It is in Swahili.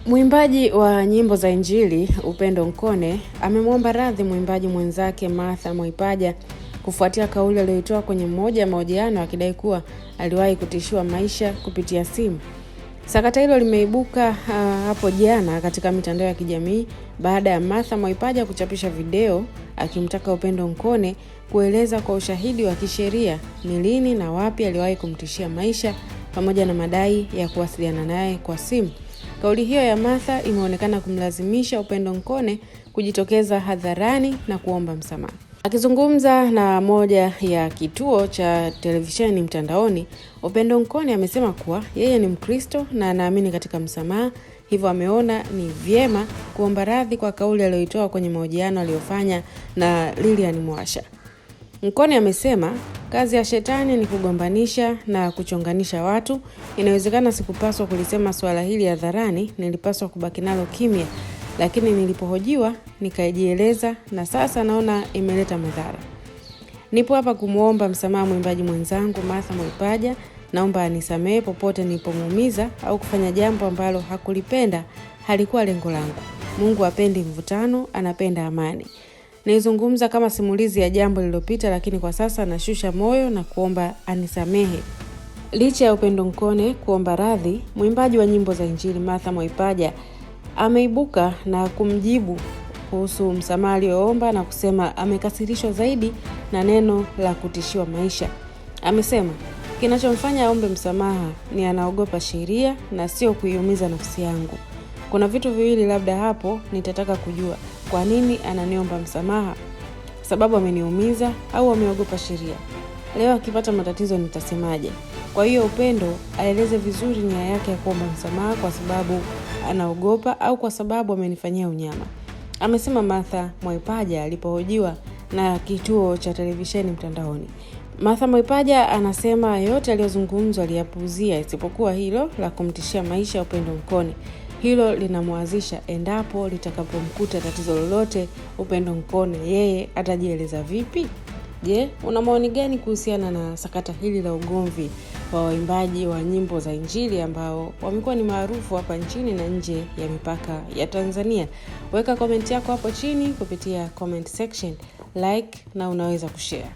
Mwimbaji wa nyimbo za Injili Upendo Nkone amemwomba radhi mwimbaji mwenzake Martha Mwaipaja kufuatia kauli aliyoitoa kwenye mmoja ya mahojiano akidai kuwa aliwahi kutishiwa maisha kupitia simu. Sakata hilo limeibuka hapo jana katika mitandao ya kijamii baada ya Martha Mwaipaja kuchapisha video akimtaka Upendo Nkone kueleza kwa ushahidi wa kisheria ni lini na wapi aliwahi kumtishia maisha pamoja na madai ya kuwasiliana naye kwa simu. Kauli hiyo ya Martha imeonekana kumlazimisha Upendo Nkone kujitokeza hadharani na kuomba msamaha. Akizungumza na moja ya kituo cha televisheni mtandaoni, Upendo Nkone amesema kuwa yeye ni Mkristo na anaamini katika msamaha, hivyo ameona ni vyema kuomba radhi kwa kauli aliyoitoa kwenye mahojiano aliyofanya na Lilian Mwasha. Nkone amesema kazi ya shetani ni kugombanisha na kuchonganisha watu. Inawezekana sikupaswa kulisema suala hili hadharani, nilipaswa kubaki nalo kimya, lakini nilipohojiwa nikajieleza na sasa naona imeleta madhara. Nipo hapa kumwomba msamaha mwimbaji mwenzangu Martha Mwaipaja. Naomba anisamehe popote nilipomuumiza au kufanya jambo ambalo hakulipenda. Halikuwa lengo langu. Mungu hapendi mvutano, anapenda amani. Nilizungumza kama simulizi ya jambo lililopita, lakini kwa sasa nashusha moyo na kuomba anisamehe. Licha ya Upendo Nkone kuomba radhi, mwimbaji wa nyimbo za Injili Martha Mwaipaja ameibuka na kumjibu kuhusu msamaha aliyoomba na kusema amekasirishwa zaidi na neno la kutishiwa maisha. Amesema kinachomfanya aombe msamaha ni anaogopa sheria na sio kuiumiza nafsi yangu. Kuna vitu viwili labda hapo nitataka kujua, kwa nini ananiomba msamaha? Sababu ameniumiza au ameogopa sheria? Leo akipata matatizo nitasemaje? Kwa hiyo Upendo aeleze vizuri nia yake ya kuomba msamaha, kwa sababu anaogopa au kwa sababu amenifanyia unyama, amesema Martha Mwaipaja alipohojiwa na kituo cha televisheni mtandaoni. Martha Mwaipaja anasema yote aliyozungumzwa aliyapuuzia isipokuwa hilo la kumtishia maisha ya Upendo Nkone. Hilo linamwazisha endapo litakapomkuta tatizo lolote Upendo Nkone, yeye atajieleza vipi? Je, una maoni gani kuhusiana na sakata hili la ugomvi wa waimbaji wa nyimbo za Injili ambao wamekuwa ni maarufu hapa nchini na nje ya mipaka ya Tanzania? Weka komenti yako hapo chini kupitia comment section, like na unaweza kushare.